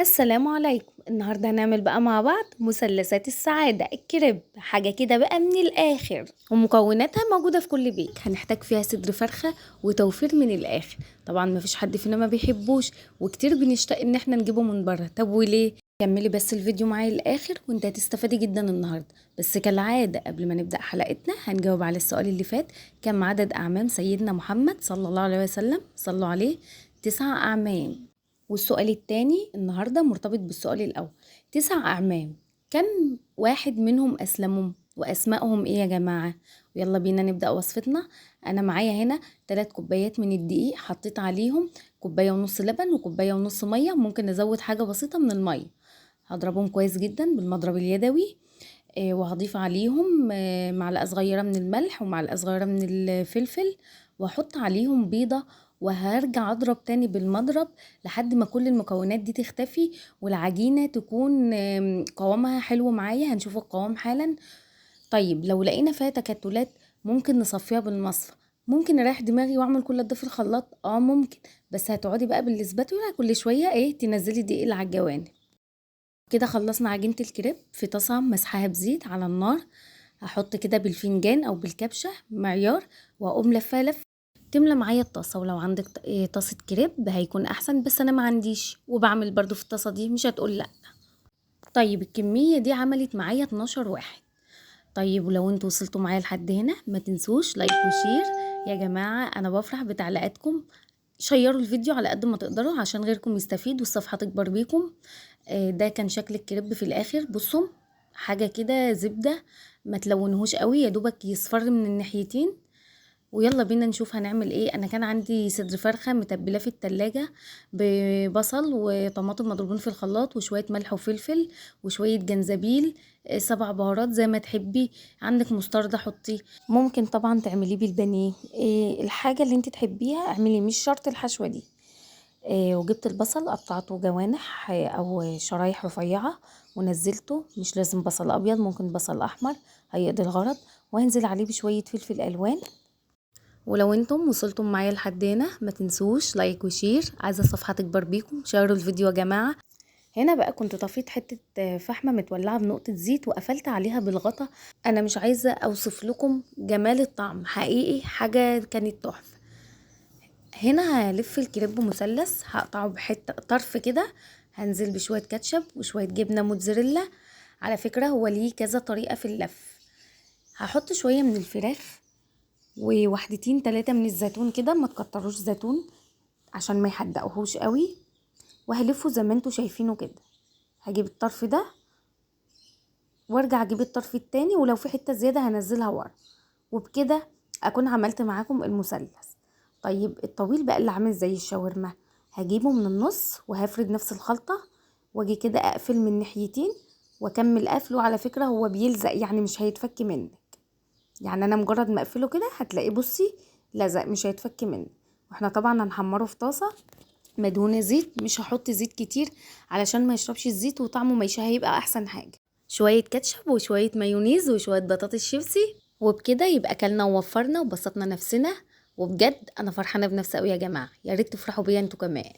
السلام عليكم. النهارده هنعمل بقى مع بعض مثلثات السعادة الكريب، حاجة كده بقى من الآخر، ومكوناتها موجودة في كل بيت. هنحتاج فيها صدر فرخة وتوفير من الآخر، طبعا مفيش حد فينا ما بيحبوش، وكتير بنشتاق ان احنا نجيبه من بره. طب وليه؟ كملي بس الفيديو معايا للآخر وانت هتستفادي جدا النهارده. بس كالعادة قبل ما نبدأ حلقتنا هنجاوب على السؤال اللي فات: كم عدد أعمام سيدنا محمد صلى الله عليه وسلم؟ صلوا عليه، 9 أعمام. والسؤال التاني النهاردة مرتبط بالسؤال الأول، 9 أعمام كم واحد منهم أسلموا وأسمائهم إيه يا جماعة؟ ويلا بينا نبدأ وصفتنا. أنا معايا هنا 3 كوبايات من الدقيق، حطيت عليهم كوباية ونص لبن وكوباية ونص مية، ممكن نزود حاجة بسيطة من المية. هضربهم كويس جدا بالمضرب اليدوي، وهضيف عليهم معلقة صغيرة من الملح ومعلقة صغيرة من الفلفل، واحط عليهم بيضة، وهرجع اضرب تاني بالمضرب لحد ما كل المكونات دي تختفي والعجينة تكون قوامها حلو معايا. هنشوف القوام حالا. طيب لو لقينا فيها تكتلات ممكن نصفيها بالمصفى، ممكن اريح دماغي واعمل كل ده في الخلاط، ممكن، بس هتقعدي بقى بالاسباتولا كل شوية تنزلي دقيق اللي على الجوانب. كده خلصنا عجينة الكريب. في طاسة مسحها بزيت على النار، هحط كده بالفنجان او بالكبشة معيار، واقوم لفها لف تملى معايا الطاسة. ولو عندك طاسة كريب هيكون احسن، بس انا ما عنديش وبعمل برضو في الطاسة دي، مش هتقول لا. طيب الكمية دي عملت معايا 12 واحد. طيب ولو انتوا وصلتوا معايا لحد هنا ما تنسوش like و share يا جماعة، انا بفرح بتعليقاتكم. شيروا الفيديو على قد ما تقدروا عشان غيركم يستفيد والصفحة تكبر بيكم. ده كان شكل الكريب في الاخر. بصوا حاجة كده زبدة، ما تلونهوش قوي، يا دوبك يصفر من الناحيتين. ويلا بينا نشوف هنعمل ايه. انا كان عندي صدر فرخة متبلاه في التلاجة ببصل وطماطم مضروبين في الخلاط وشوية ملح وفلفل وشوية جنزبيل، 7 بهارات زي ما تحبي، عندك مستردة حطيه، ممكن طبعا تعمليه بالبانيه، الحاجة اللي انت تحبيها اعملي، مش شرط الحشوه دي. وجبت البصل قطعته جوانح، او شرايح رفيعة ونزلته، مش لازم بصل ابيض، ممكن بصل احمر هيقضي الغرض. وهنزل عليه بشوية فلفل الوان. ولو انتم وصلتم معايا لحد هنا ما تنسوش like و share، عايزه الصفحة تكبر بيكم، شيروا الفيديو يا جماعة. هنا بقى كنت طفيت حتة فحمه متولعه بنقطة زيت وقفلت عليها بالغطا. انا مش عايزه اوصف لكم جمال الطعم، حقيقي حاجة كانت تحفة. هنا هلف الكريب مثلث، هقطعه بحته طرف كده، هنزل بشوية كاتشب وشوية جبنه موتزاريلا. على فكرة هو ليه كذا طريقه في اللف. هحط شوية من الفراخ ووحدتين 3 من الزيتون كده، ما تكتروش زيتون عشان ما يحدقهوش قوي. وهلفه زي ما انتوا شايفينه كده، هجيب الطرف ده وارجع اجيب الطرف التاني، ولو في حتة زيادة هنزلها ورا، وبكده اكون عملت معاكم المثلث. طيب الطويل بقى اللي عامل زي الشاورما هجيبه من النص وهفرد نفس الخلطة، واجي كده اقفل من ناحيتين واكمل قفله. على فكرة هو بيلزق، يعني مش هيتفك منك، يعني انا مجرد ما اقفله كده هتلاقيه بصي لزق، مش هيتفك منك. واحنا طبعا هنحمره في طاسه مدهونه زيت، مش هحط زيت كتير علشان ما يشربش الزيت وطعمه مش هيبقى احسن حاجة. شوية كاتشب وشوية مايونيز وشوية بطاطس شيبسي، وبكده يبقى اكلنا ووفرنا وبسطنا نفسنا. وبجد انا فرحانة بنفسي قوي يا جماعة، يا ريت تفرحوا بيا انتوا كمان.